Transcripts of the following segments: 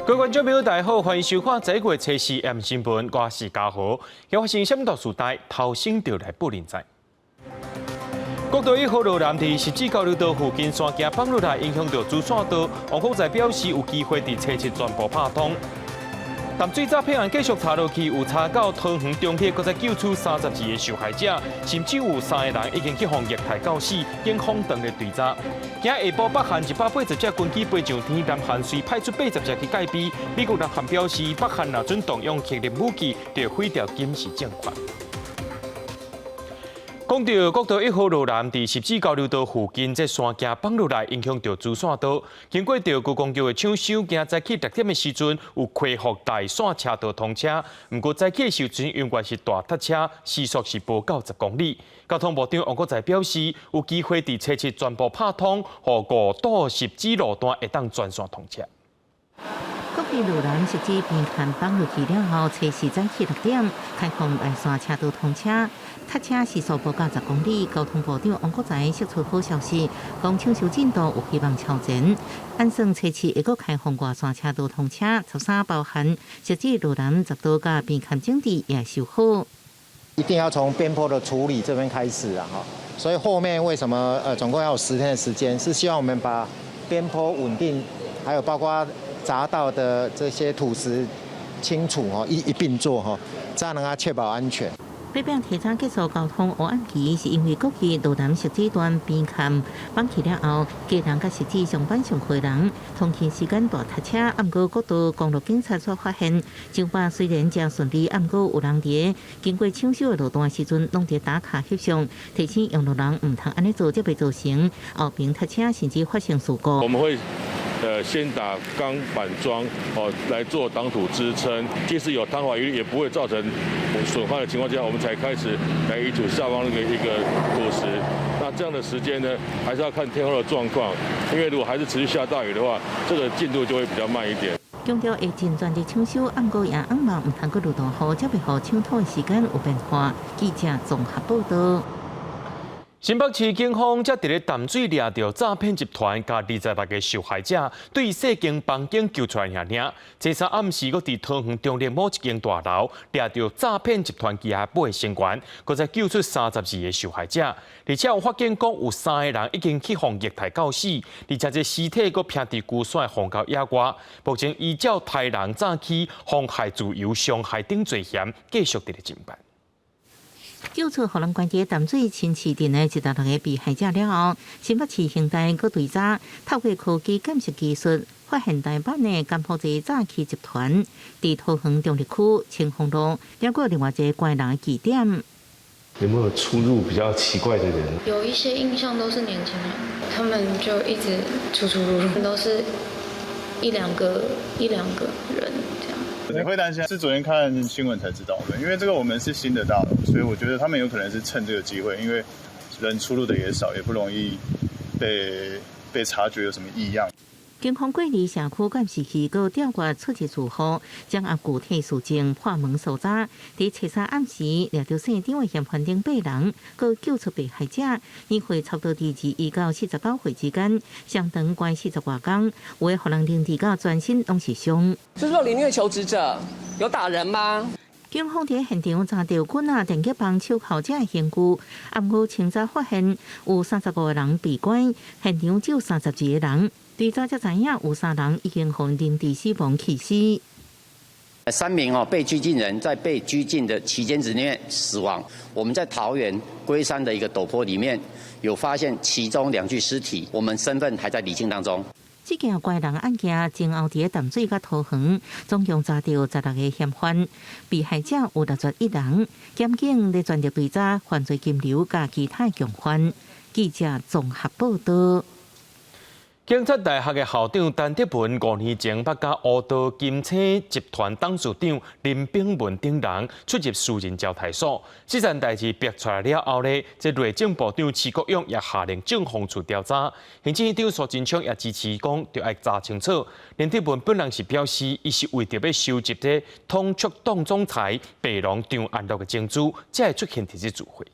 各位觀眾朋友，大家好，歡迎收看這個月測試 M 新聞，我是嘉豪。今發生什麼大事代，頭先就來報恁知。國道一號路南佇汐止交流道附近山崎放落來，影響到主線道。王國材表示有機會佇初七全部拍通。淡水詐騙案繼續查落去，有查到桃園中壢閣再救出32個受害者，甚至有三個人已經去予虐待到死，警方當咧追查。今下晡北韓180隻軍機飛上天，南韓隨派出80隻去戒備。美國南韓表示，北韓若準動用核能武器，就毀掉金氏政權。講到國道一號路南佇汐止交流道附近，這山崎放落來，影響到主線道。經過著觀光局的搶修，今早起6點的時陣有恢復大線車道通車。毋過早起的時陣，永遠是大塞車，時速是無到10公里。交通部長王國材表示，有機會佇初七全部拍通，予五堵汐止路段會當全線通車。國道路南汐止邊崁放落去了後，初四早起6點開放外線車道通車，塞車時速無到10公里。交通部長王國材釋出好消息，講搶修進度有希望超前。按算初七會閣開放外線車道通車，13包含汐止路南10道佮邊崁整治也修好。一定要從邊坡的處理這邊開始啊！哈，所以後面為什麼總共要有10天的時間，是希望我們把邊坡穩定，還有包括匝道的這些土石清除哦，一併做哈，這樣能夠確保安全。禮拜提早結束交通黑暗期，是因為國道路南汐止段邊崁放起了後，家人佮汐止上班上課人通勤時間大塞車。毋過國道公路警察所發現，上班雖然誠順利，毋過有人佇經過搶修的路段時陣，攏佇打卡翕相，提醒用路人毋通按呢做，才會造成後爿塞車，甚至發生事故。我們會先打鋼板樁哦，來做擋土支撐，即使有坍滑餘，也不會造成損壞的情況下，我們才開始來移除下方那個一個土石。那這樣的時間呢，還是要看天候的狀況，因為如果還是持續下大雨的話，這個進度就會比較慢一點。強調會盡全力搶修，毋過也向望毋通閣落大雨，才會予搶土的時間有變化。記者綜合報道。新北市警方才佇咧淡水掠著詐騙集團，共26個受害者對四間房間救出來爾爾。這三暗時閣佇桃園中壢某一間大樓掠著詐騙集團旗下八個成員，閣再救出32個受害者，而且有發現講有三個人已經去予虐待到死，而且這屍體閣拚佇龜山的荒郊野外。目前依照刣人詐欺、妨害自由傷害等罪嫌，繼續佇咧偵辦。救出予人關佇淡水新市鎮的26個被害者了後，新北市刑大閣追查透過科技鑑識技術，發現台灣的柬埔寨詐欺集團，佇桃園中壢區清風路，抑閣另外一個關人的據點。有沒有出入比較奇怪的人？有一些印象都是年輕人，他們就一直出出入入，都是一兩個一兩個人這樣。你會擔心？是昨天看新聞才知道的，因為這個我們是新的大樓，所以我覺得他們有可能是趁這個機會，因為人出入的也少，也不容易被察覺有什麼異樣。警方過濾社區監視器，閣調閱出入住戶，掌握具體事證，破門搜查。佇初三暗時，掠著姓張的嫌犯等八人，閣救出被害者，年歲差不多佇21到49歲之間，相當關40外工，有的予人認知到全身攏是傷。就是說凌虐求職者有打人嗎？警方佇現場查著棍仔、電擊棒、手銬這刑具，毋過清查發現有35個人被關，現場只有32個人。追查才知影有三人已經予認定死亡棄屍。三名哦被拘禁人在被拘禁的期間之內死亡。我們在桃園龜山的一個陡坡裡面有發現其中兩具屍體，我們身份還在釐清當中。這件拐人案件前後佇淡水佮桃園，總共查著16個嫌犯，被害者有61人。檢警咧全力追查犯罪金流佮其他共犯。記者綜合報道。警察大學的校長陳德文5年前捌佮烏道金星集團董事長林秉文等人出入私人招待所。這件代誌爆出來了後呢，這內政部長徐國勇也下令政風處調查。行政院長蘇貞昌也支持講，著愛查清楚。林德文本人是表示，伊是為著欲收集這統促黨總裁白龍張安樂的證據，才會出現佇這集會。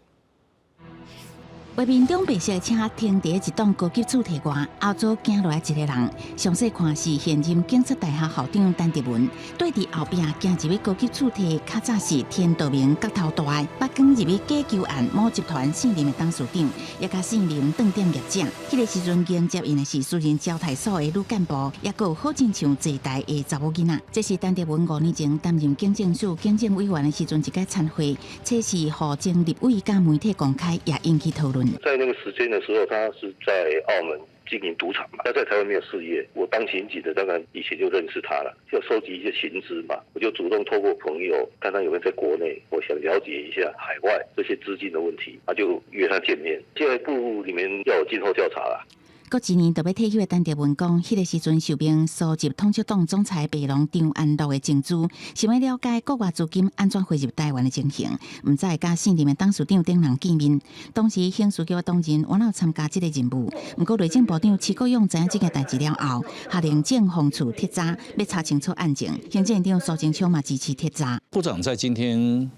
畫面中白色車停佇一棟高級厝體外，後座行落來一個人，詳細看是現任警察大學校長陳德文。對佇後壁行入去高級厝體，較早是天道盟角頭大，北光入去假球案某集團現任的董事長，也佮現任當店業者。彼個時陣迎接𪜶的是私人招待所的女幹部，也閣有好親像坐台的查某囡仔。這是陳德文5年前擔任警政署警政委員的時陣一個餐會，這是予前立委佮媒體公開，也引起討論。在那個時間的時候，他是在澳門經營賭場嘛，他在台灣沒有事業。我當刑警的，當然以前就認識他了，就收集一些情資嘛。我就主動透過朋友，看他有沒有在國內，我想了解一下海外這些資金的問題，他就約他見面。下一步裡面要有靜候調查啦。過一年就欲退休的陳德文講，彼個時陣受命搜集統促黨總裁白龍張安樂的情資，想欲了解國外資金按怎匯入台灣的情形，毋知會佮現任的董事長等人見面。當時刑事局的同仁原有參加這個任務，毋過內政部長徐國勇知影這件代誌了後，下令政風處徹查，欲查清楚案情。行政院長蘇貞昌嘛支持徹查。部長在今天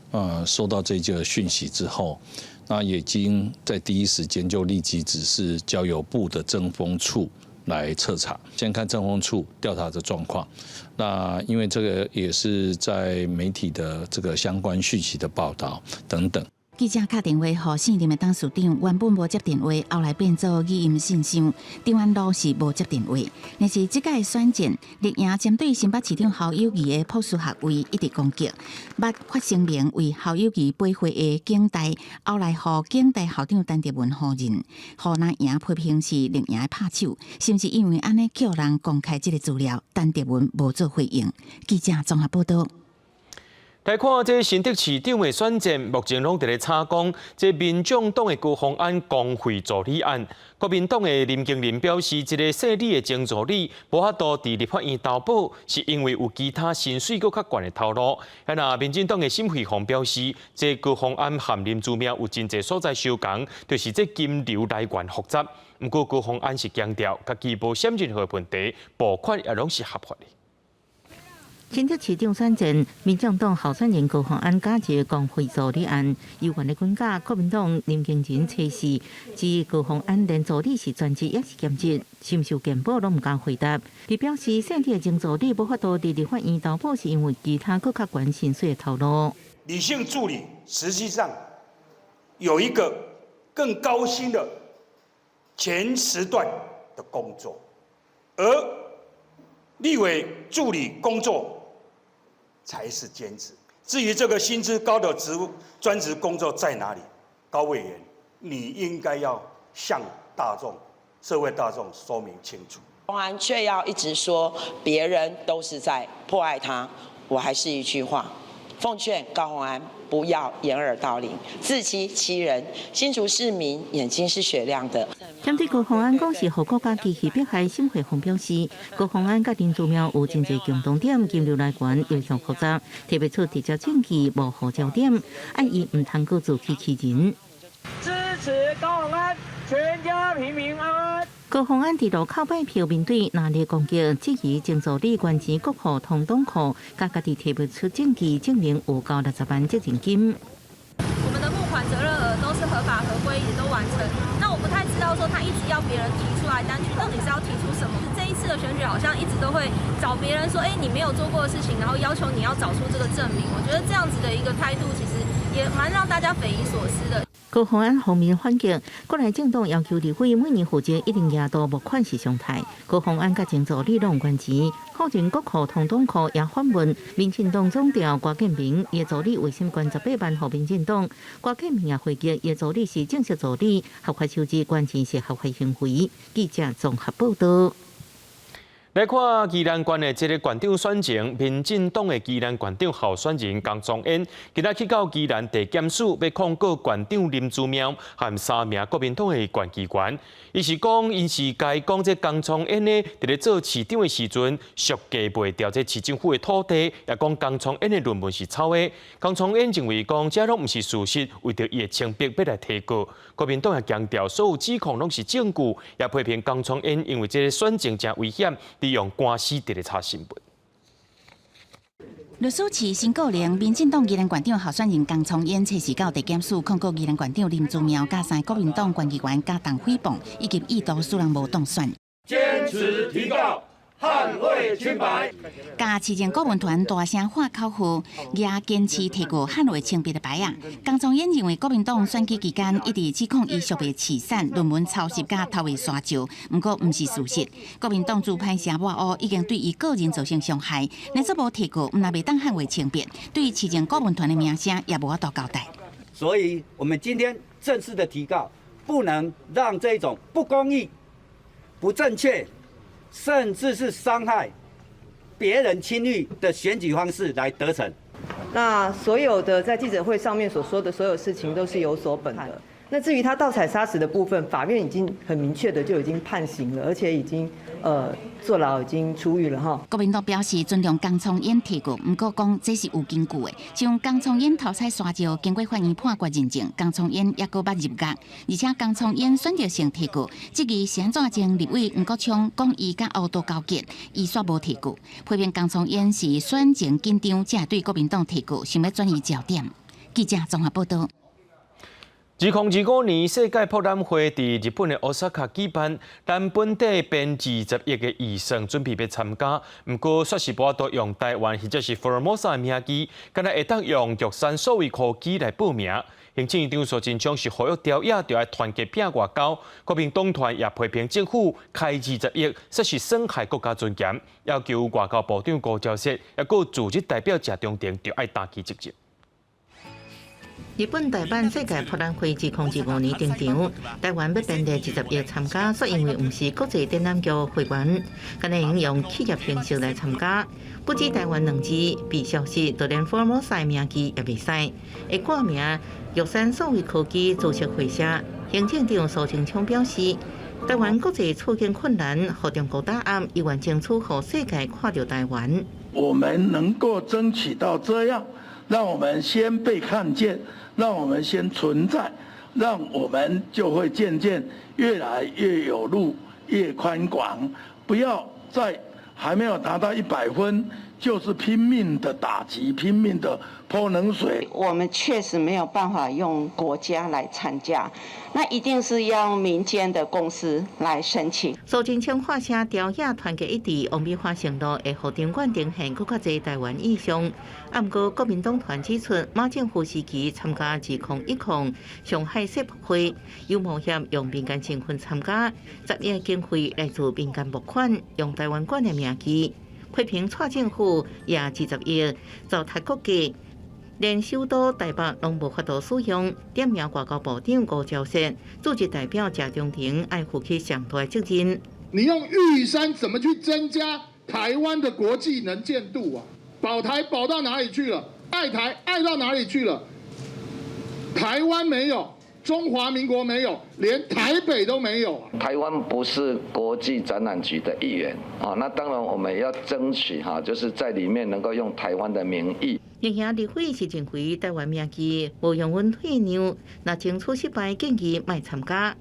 收到這個訊息之後，那已經在第一時間就立即指示交由部的政風處來徹查，先看政風處調查的狀況。那因為這個也是在媒體的這個相關訊息的報道等等。記者敲電話予現任的董事長，原本無接電話，後來變做語音信箱。張安樂是無接電話。但是這屆選戰，綠營針對新北市長侯友宜的博士學位一直攻擊，捌發聲明為侯友宜背回的警大，後來予警大校長陳德文否認，予藍營批評是綠營的拍手，是毋是因為按呢叫人公開這個資料？陳德文無做回應。記者綜合報道。來看這新竹市長的選戰，目前攏佇咧吵講，這民眾黨的高虹安公費助理案。國民黨的林經林表示，這个姓李的前助理無法度佇立法院投保，是因為有其他薪水閣較懸的頭路。啊，民進黨的沈慧虹表示，這高虹安和林姿妙有真濟所在相仝，就是這金流來源複雜。毋過高虹安是強調，家己無啥任何問題，募款也攏是合法的。新竹市長選戰，民進黨候選人高虹安加入公費助理案，猶原咧滾架國民黨林經仁測試，指高虹安連助理是專職抑是兼職，是毋是有健保攏毋敢回答。伊表示，姓李的前助理無法度佇立法院投保，是因為其他閣較懸薪水的頭路。李姓助理實際上有一個更高薪的前時段的工作，而立委助理工作才是兼職。至於這個薪資高的職務專職工作在哪裡？高委員，你應該要向大眾、社會大眾說明清楚。虹安卻要一直說別人都是在迫害他，我還是一句話，奉勸高虹安不要掩耳盜鈴，自欺欺人。新竹市民眼睛是雪亮的。針對高虹安講是予國家機器迫害，沈慧虹表示，高虹安佮林姿妙有真濟共同點，金流來源異常複雜，提袂出直接證據，模糊焦點，按伊毋通閣自欺欺人。支持高虹安，全家平平安安。高虹安佇路口拜票面對藍綠攻擊，質疑前助理捐錢國庫通黨庫，佮家己提袂出證據證明有交60萬責任金。我們的募款責任額都是合法合規，也都完成。那我不太知道說他一直要別人提出來單據，到底是要提出什麼？這一次的選舉好像一直都會找別人說，哎，你沒有做過的事情，然後要求你要找出這個證明。我覺得這樣子的一個態度，其實也蠻讓大家匪夷所思的。高虹安方面反擊，國內政黨要求立委每年負責一定額度募款是常態。高虹安佮前助理攏捐錢，否認國庫通黨庫也反問民進黨總召郭建明，伊助理為什麼捐18萬予民進黨？郭建明也回擊，伊助理是正式助理，合法收支捐錢是合法行為。記者綜合報道。來看宜蘭縣的這个縣長選情，民進黨的宜蘭縣長候選人江聰淵，今仔去到宜蘭地檢署，欲控告縣長林姿妙和三名國民黨的縣議員。伊是講，𪜶是共伊講，這江聰淵呢，佇咧做市長的時陣，贖價賣掉這市政府的土地，也講江聰淵的論文是抄的。江聰淵認為講，這攏毋是事實，為著伊的清白，欲來提告。國民黨也強調，所有指控攏是證據，也批評江聰淵因為這个選情誠危險，利用官司佇咧炒新聞。律師池新國玲，民進黨宜蘭縣長候選人江聰英，初四到地檢署控告宜蘭縣長林姿妙，佮三個國民黨縣議員加重誹謗，以及意圖使人無當選。堅持提告，捍衛清白。佮市政顧問團大聲喊口號，也堅持提告捍衛清白的牌仔。江聰英認為國民黨選舉期間一直指控伊屬於慈善論文抄襲佮偷賣沙石，毋過毋是事實。國民黨主派聲抹烏已經對伊個人造成傷害，若做無提告，毋但袂當捍衛清白，對市政顧問團的名聲也無法度交代。所以，我們今天正式的提告，不能讓這種不公義、不正確，甚至是傷害別人清譽的選舉方式來得逞。那所有的在記者會上面所說的所有事情都是有所本的。那至於他盜採砂石的部分，法院已經很明確的就已經判刑了，而且已經坐牢，已經出獄了哈。國民黨表示尊重江聰英提告，毋過講這是有根據的。像江聰英偷採沙石，經過法院判決認證，江聰英猶閣捌入獄，而且江聰英選擇性提告，質疑是按怎前立委黃國昌講伊佮烏道勾結，伊煞無提告，批評江聰英是選情緊張，才會對國民黨提告，想欲轉移焦點。記者綜合報道。2025年世界博覽會佇日本的大阪舉辦，咱本地編20億的預算準備欲參加，毋過煞是無法度用台灣或者是福爾摩沙的名義，干焦會當用玉山數位科技來報名。行政院長蘇貞昌是呼籲朝野著愛團結拚外交，國民黨團也批評政府開20億，煞是損害國家尊嚴，要求外交部長吳釗燮，抑閣駐日代表謝長廷著愛擔起責任。日本大阪世界博覽會2025年登場，台灣欲編列20億參加，煞因為毋是國際展覽局會員，干焦會用企業形式來參加。不只台灣兩字被消失，就連福爾摩沙名字也袂使，會掛名玉山數位科技株式會社。行政長蘇貞昌表示，台灣國際處境困難，予中國打壓，伊願爭取予世界看著台灣。我們能夠爭取到這樣，讓我們先被看見，讓我們先存在，讓我們就會漸漸越來越有路，越寬廣。不要在還沒有達到100分，就是拼命的打擊，拼命的潑冷水。我們確實沒有辦法用國家來參加，那一定是要民間的公司來申請。蘇貞昌發聲，朝野團結一致，王美花承諾會予場館呈現閣較濟台灣意象。啊，毋過國民黨團指出，馬政府時期參加2010上海世博會，又冒險用民間身份參加，10億經費來自民間募款，用台灣館的名義，批評蔡政府也20億糟蹋國家，連首都台北攏無法度使用，點名外交部長吳釗燮，駐日代表謝長廷愛負起上大責任。你用玉山怎麼去增加台灣的國際能見度啊？保台保到哪裡去了？愛台愛到哪裡去了？台灣沒有，中華民國沒有，連台北都沒有。台灣不是國際展覽局的一員啊，那當然我們要爭取哈，就是在裡面能夠用台灣的名義。另外，立委是認為台灣名義無容阮退讓，若爭取失敗，建議莫參加。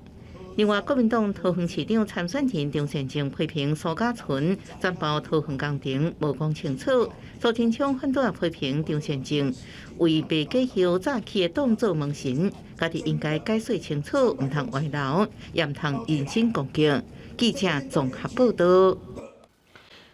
另外，國民黨桃園市長參選人張善政批評蘇嘉純轉包桃園工程無講清楚，蘇貞昌反倒批評張善政為白假後早起的黨做門神，家己應該解說清楚，毋通歪樓，也毋通人身攻擊。記者綜合報道。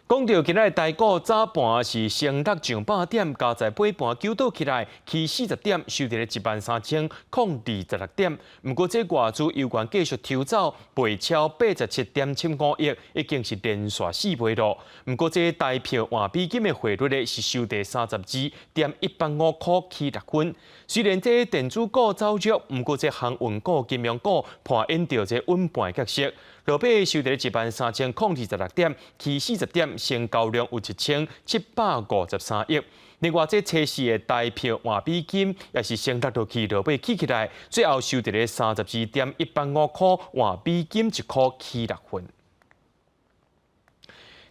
講到今仔台股早盤是升達上百點，加在尾盤急倒起來，起40點，收佇咧13,026點。毋過這外資猶原繼續抽走，賣超87.75億，已經是連續四賣咯。毋過這台票換美金的匯率咧是收佇32.185箍起6分。雖然這電子股走弱，毋過這航運股、金融股扮演著這穩盤的角色。落尾收佇13,026點，起40點，成交量有1753億。另外，這測試的台票換美金也是升達落去，落尾起起來，最後收佇咧32.185箍換美金1箍起6分。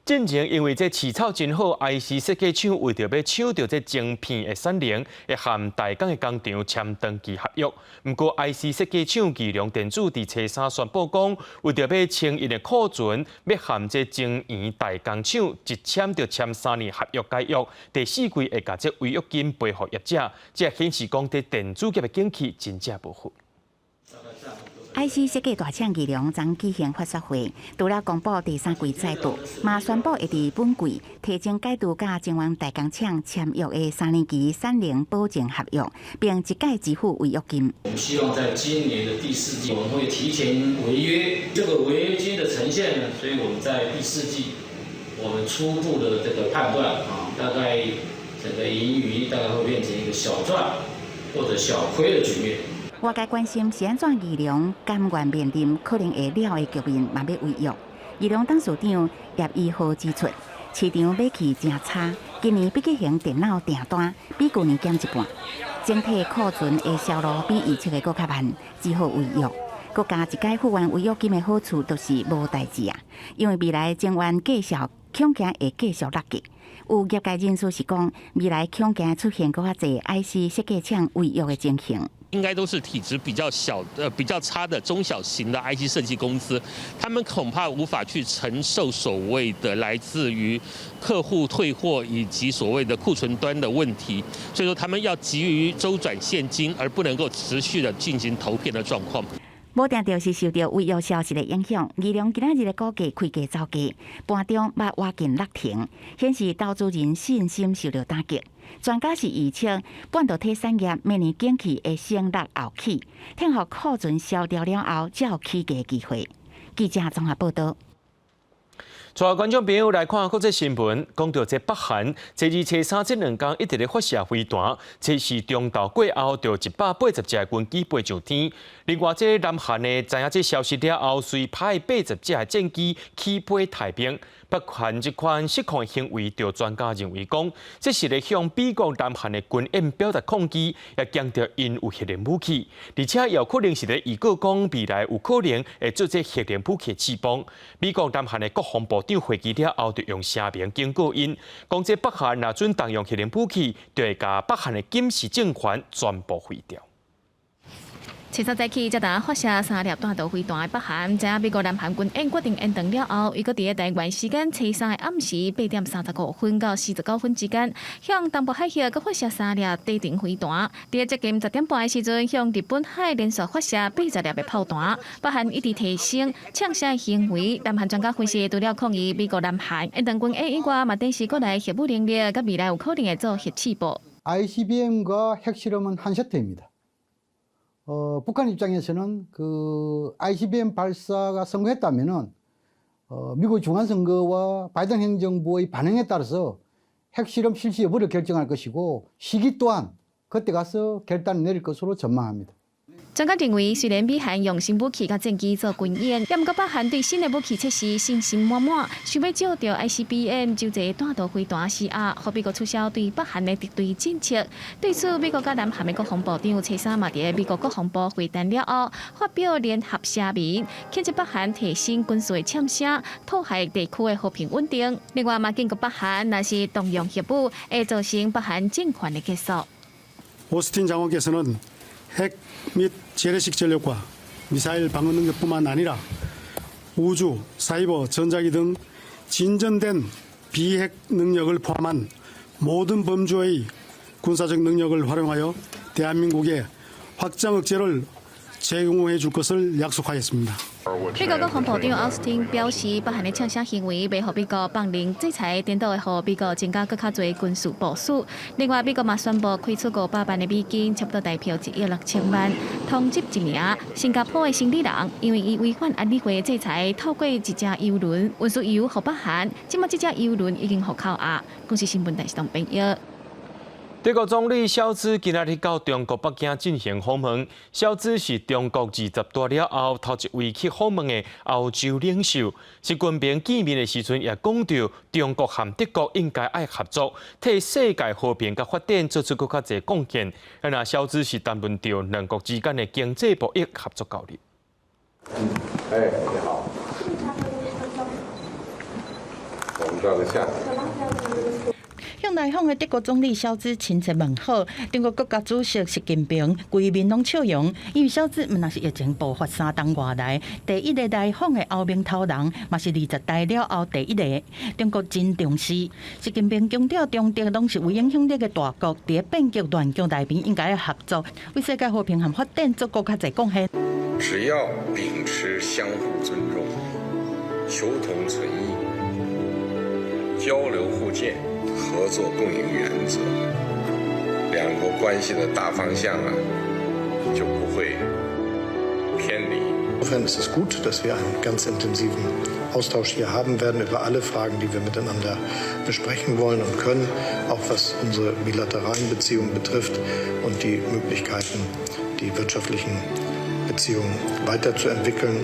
進前因為這飼草真好，IC 設計廠為著欲搶著這晶片的產能，會和台鋼的工廠簽長期合約。毋過 IC 設計廠義隆電子佇初三宣布講，為著欲清𪜶的庫存，欲和這晶圓代工廠一簽就簽3年合約解約，第四季會共這違約金賠予業者，這顯示講佇電子業的景氣真正無好。 IC 設計大廠義隆昨舉行法說會，除了公布第三季財報，嘛宣布會佇本季提前解除佮晶圓代工廠簽約的3年期產能保證合約，並一概支付違約金。我們希望在今年的第四季，我們會提前違約，這個違約金的呈現呢，所以我們在第四季，我們初步的這個判斷啊，大概整個盈餘大概會變成一個小賺或者小虧的局面。外界關心是按怎義隆甘願面臨可能會了的局面，嘛欲違約。義隆董事長葉宜浩指出，市場買氣誠差，今年筆記型電腦訂單比舊年減一半，整體庫存的銷路比預測的閣較慢，只好違約。閣加一概付完違約金的好處，就是無代誌啊，因為未來晶圓繼續恐驚會繼續落價。有業界人士是講，未來恐驚出現閣較濟 IC 設計廠違約的情形。應該都是體質比較小、比較差的中小型的 IC 設計公司，他們恐怕無法去承受所謂的來自於客戶退貨以及所謂的庫存端的問題，所以說他們要急於周轉現金，而不能夠持續的進行投片的狀況。無定著是受著違約消息的影響，義隆今仔日的股價開低走低，盤中嘛倚近落停，顯示投資人信心受著打擊。專家是預測半導體產業明年景氣會先落後起，等予庫存消掉了後，才有起價機會。記者綜合報道。帶觀眾朋友來看國際新聞，講著這北韓，初二、初三這兩工一直咧發射飛彈，這是中晝過後，就180隻軍機飛上天。另外，這南韓呢，知影這消息了後，隨派80隻戰機起飛待命。北韓這款失控行為，就專家認為講，這是咧向美國南韓的軍演表達抗議，也強調𪜶有核能武器，而且也有可能是咧預告講未來有可能會做這核能武器試爆。美國南韓的國防部長會議了後，就用聲明警告𪜶，講這北韓若準動用核能武器，就會共北韓的金氏政權全部毀掉。初三早起，才剛發射三粒彈道飛彈的北韓，知影美國南韓軍演決定延長了後，伊閣佇台灣時間初三的暗時8點35分到49分之間，向東部海域閣發射三粒短程飛彈。佇接近10點半的時陣，向日本海連續發射80粒的炮彈。北韓一直提升嗆聲的行為，南韓專家分析，除了抗議美國南韓延長軍演以外，嘛展示國內核武能力，佮未來有可能會做核試爆。 ICBM과 핵실험은 한 세트입니다. 북한 입장에서는 그 ICBM 발사가 성공했다면은 미국 중간선거와 바이든 행정부의 반응에 따라서 핵실험 실시 여부를 결정할 것이고 시기 또한 그때 가서 결단을 내릴 것으로 전망합니다. 專家認為，雖然美韓用新武器佮戰機做軍演，毋過北韓對新的武器測試信心滿滿，想欲藉著 ICBM 洲際彈道飛彈施壓，予美國取消對北韓的敵對政策。對此，美國佮南韓的國防部長初三嘛佇美國國防部會談了後，發表聯合聲明，譴責北韓提升軍事的嗆聲，破壞地區的和平穩定。另外，嘛警告北韓，若是動用核武，會造成北韓政權的結束。 오스틴 장관께서는 핵 및 재래식 전력과 미사일 방어 능력뿐만 아니라 우주, 사이버, 전자기 등 진전된 비핵 능력을 포함한 모든 범주의 군사적 능력을 활용하여 대한민국의 확장 억제를 제공해 줄 것을 약속하였습니다. 美國國防部長奧斯汀表示，北韓的嗆聲行為袂予美國放任制裁，顛倒會予美國增加閣較濟軍事部署。另外，美國嘛宣布開出500萬的美金，差不多台票1億6千萬，通緝一名新加坡的生理人，因為伊違反安理會的制裁，透過一隻郵輪運輸油予北韓，這馬這隻郵輪已經予扣押。公視新聞台是東編譯。德國總理蕭茲今仔日到中國北京進行訪問。蕭茲是中國二十大了後頭一位去訪問的歐洲領袖。習近平見面的時陣也講著，中國和德國應該愛合作，替世界和平佮發展做出閣較濟貢獻。啊，若蕭茲是談論著兩國之間的經濟貿易合作交流。哎，你好。我們道的下。向來訪的德國總理蕭茲親切問好，中國國家主席習近平規面攏笑容，因為蕭茲毋但是疫情爆發3冬外來第一個來訪的歐盟頭人，嘛是20代了後第一個。中國真重視，習近平強調，中德攏是有影響力的大國，佇變局亂局內面應該合作，為世界和平和發展做閣較濟貢獻。只要秉持相互尊重、求同存異、交流互鑑、合作共贏原則，兩國關係的大方向啊，就不會偏離。 Insofern ist es gut, dass wir einen ganz intensiven Austausch hier haben werden über alle Fragen, die wir miteinander besprechen wollen und können, auch was unsere bilateralen Beziehungen betrifft und die Möglichkeiten, die wirtschaftlichen Beziehungen weiterzuentwickeln.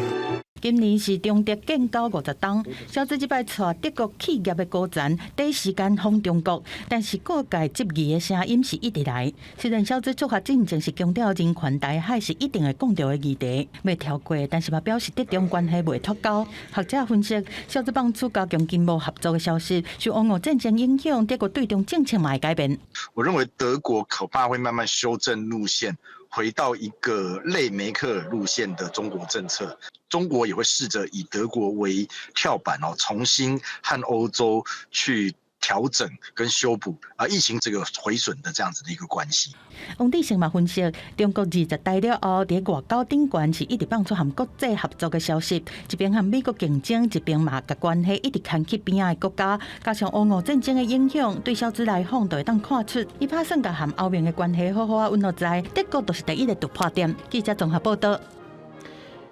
今年是中德建交50冬，蕭茲這擺帶德國企業的高層第一時間訪中國，但是各界質疑的聲音是一直來。雖然蕭茲出發進前是強調人權台海是一定會講著的議題，袂跳過，但是嘛表示德中關係袂脫鈎。學者分析，蕭茲放出加強經貿合作的消息，受烏俄戰爭影響，德國對中政策嘛會改變。我認為德國恐怕會慢慢修正路線，回到一個類梅克爾路線的中國政策。中國也會試着以德國為跳板哦，重新和歐洲去調整跟修補啊，疫情這個毀損的這樣子的一個關係。王志勝嘛分析，中國20代了後，佇外交頂懸是一直放出和國際合作的消息，一邊和美國競爭，一邊嘛共關係一直牽去邊仔的國家，加上烏俄戰爭的影響，對蕭茲來訪就會當看出，伊拍算共和歐盟的關係好好仔穩落在，德國就是第一個突破點。記者綜合報道。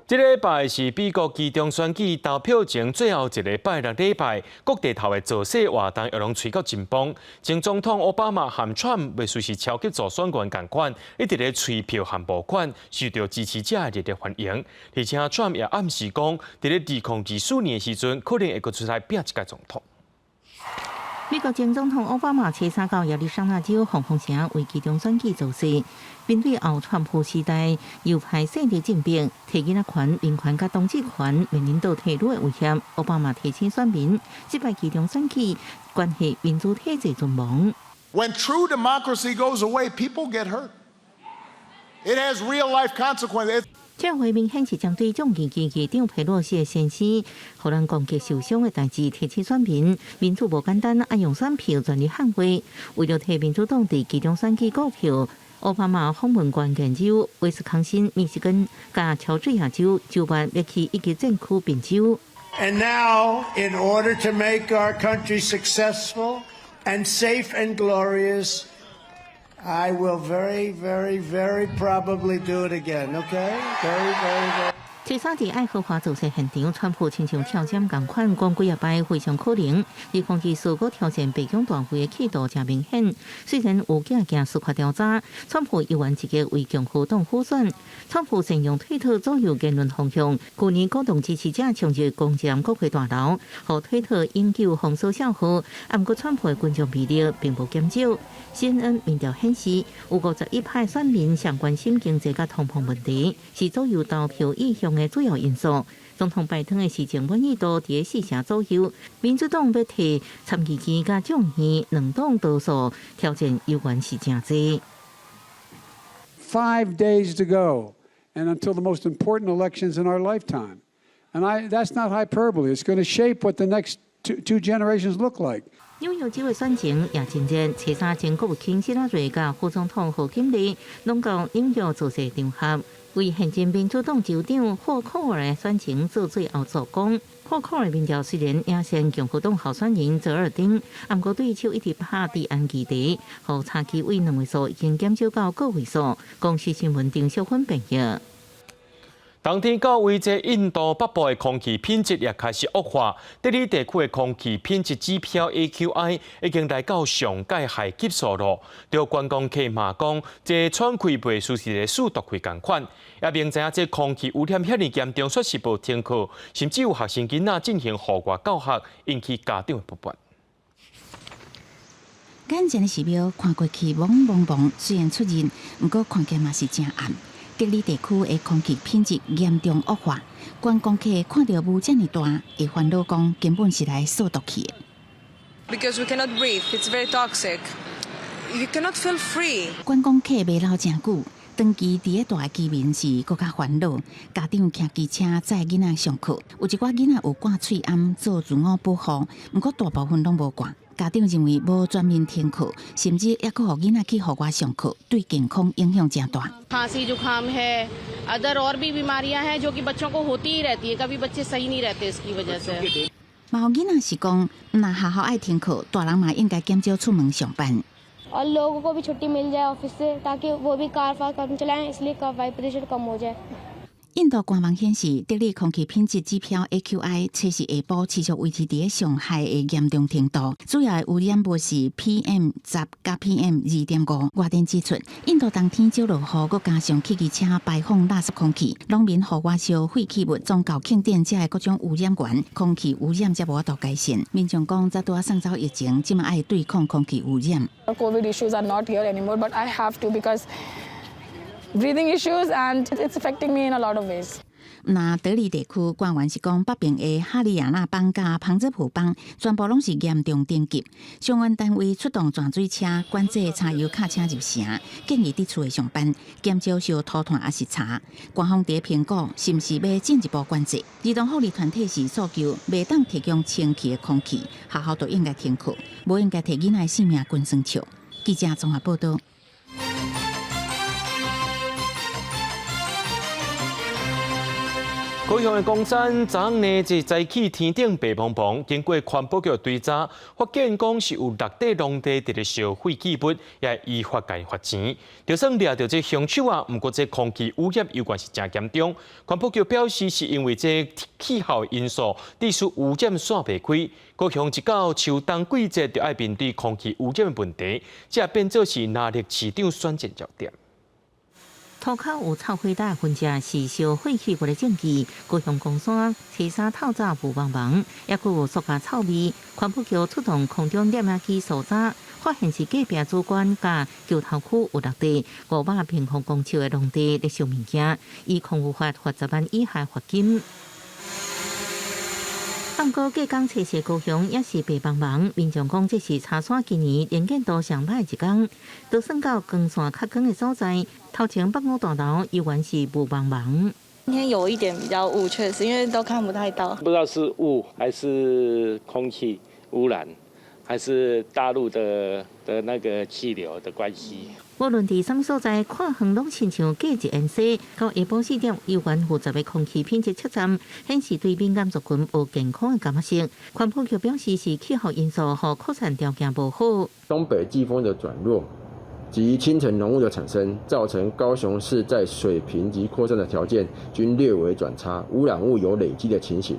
這禮拜是美國期中選舉投票前最後一個拜六禮拜，各地頭的造勢活動也攏催到緊繃。前總統奧巴馬和川普袂輸是超級助選員仝款，一直咧催票和募款，受到支持者的熱烈歡迎。而且川普也暗示講，佇咧2024年的時陣，可能會閣出來拼一屆總統。美國前總統奧巴馬初三到亞利桑那州黃蜂城為期中選舉造勢，面對後川普時代右派勢力政變、提囡仔權、民權佮同志權面臨倒退嚕的威脅，奧巴馬提醒選民，這擺期中選舉關係民主體制存亡。 When true democracy goes away, people get hurt. It has real life consequences. 這回明顯是針對眾議院議長佩洛西的先生，予人攻擊受傷的代誌提醒選民，民主無簡單，愛用選票全力捍衛。為著替民主黨佇期中選舉顧票，奧巴馬訪問關鍵州威斯康辛、密西根、佮喬治亞州，州別密去以及戰區賓州。 And now, in order to make our country successful and safe and glorious, I will very, very, very probably do it again. Okay? Very, very, very. 初三佇愛荷華造勢現場，川普親像跳針仝款，講幾仔擺非常可能。2024閣挑戰白宮大位的企圖誠明顯。雖然有驚驚司法調查，川普猶原積極為共和黨輔選。川普善用推特左右言論方向，去年鼓動支持者衝入攻佔國會大樓，予推特永久封鎖帳號。毋過川普的群眾魅力並無減少。CNN 民調顯示，有51%選民上關心經濟佮通膨問題，是左右投票意向的主要因素。總統拜登的施政滿意度佇4成左右，民主黨欲替參議院佮眾議院兩黨多數挑戰猶原是誠濟。 5 days to go, and until the most important elections in our lifetime. And that's not hyperbole. It's going to shape what the next two generations look like. 紐約州的選情也真熱，初三前國務卿希拉蕊佮副總統賀錦麗攏到紐約造勢場合，為現任民主黨州長霍科爾的選情做最後助攻。霍科爾民調雖然領先共和黨候選人澤爾丁，毋過對手一直拍治安議題，予差距為兩位數已經減少到個位數。公視新聞丁小芬編譯。當天到位，這印度北部的空氣品質也開始惡化。德里地區的空氣品質指標 AQI 已經來到上界害級數咯。著觀光客嘛講，這喘氣袂輸是咧欶毒氣仝款。也明知影這空氣污染遐爾嚴重，卻是無停課，甚至有學生囡仔進行戶外教學，引起家長的不滿。眼前的寺廟看過去濛濛濛，雖然出熱，毋過看起來嘛是誠暗。德里地區的空氣品質嚴重惡化，觀光客看著霧遮爾大，會煩惱講根本是來掃毒氣的。Because we cannot breathe, it's very toxic. You cannot feel free. 觀光客袂留誠久，長期佇咧大居民是閣較煩惱。家長騎機車載囡仔上課，有一寡囡仔有掛喙罨做自我保護，毋過大部分攏無掛。家長認為無全面停課，甚至猶閣予囡仔去戶外上課，對健康影響誠大。 खांसी जुकाम है, अदर और भी बीमारियां हैं जो कि बच्चों को होती ही रहती है। कभी बच्चे सही नहीं रहते इसकी वजह से。嘛有囡仔是講，毋若學校愛停課，大人嘛應該減少出門上班。 और लोगों को भी छुट्टी मिल जाए ऑफिस से, ताकि वो भी कार फार कम चलाएं, इसलिए वायु प्रदूषण कम हो जाए。印度官網顯示，德里空氣品質指標 AQI 初四下晡持續維持佇咧上害的嚴重程度，主要的污染物是 PM 10佮 PM 2.5。外電指出，印度冬天少落雨，閣加上汽機車排放垃圾空氣，農民戶外燒廢棄物、宗教慶典這的各種污染源，空氣污染才無法度改善。民眾講，才拄仔送走疫情，這馬愛對抗空氣污染。 COVID issues are not here anymore, but I have to because breathing issues and it's affecting me in a lot of ways. 那德里地區官員是講，北邊的哈里亞納邦佮旁遮普邦全部攏是嚴重等級，相關單位出動鑽水車、管制柴油卡車入城，建議佇厝內上班，減少燒塗炭抑是柴。官方佇評估是毋是欲進一步管制。兒童福利團體是訴求，袂當提供清氣的空氣，學校都應該停課，無應該提囡仔的性命滾耍笑。記者綜合報道。高雄的岡山昨昏呢，這早起天頂白茫茫，經過環保局追查，發現講是有六塊農地佇咧燒廢棄物，也依法共罰錢。就算掠著這兇手啊，毋過這空氣污染猶原是誠嚴重。環保局表示，是因為這氣候因素，致使污染散袂開。高雄一到秋冬季節，就愛面對空氣污染的問題，這變做是林立市長選戰焦點。塗跤有臭火焦的痕跡，是燒廢棄物的證據。高雄岡山初三透早霧茫茫，猶閣有塑膠臭味。環保局出動空中攝影機搜查，發現是隔壁主管佮橋頭區有六塊500平方公尺的農地咧燒物件，依空污法罰10萬以下罰金。毋過隔工初四高雄也是白茫茫，民眾講這是柴山今年能見度上䆀的一工。就算到光線較廣的所在，頭前北五大樓猶原是霧茫茫。今天有一點比較霧，確實，因為都看不太到。不知道是霧還是空氣污染，還是大陸的那個氣流的關係。無論佇啥物所在，看遠攏親像過一煙絲。到下晡4點，猶原有10个空氣品質測站顯示對敏感族群無健康的感覺性。環保局表示是氣候因素予擴散條件無好。東北季風的轉弱及清晨濃霧的產生，造成高雄市在水平及擴散的條件均略為轉差，污染物有累積的情形。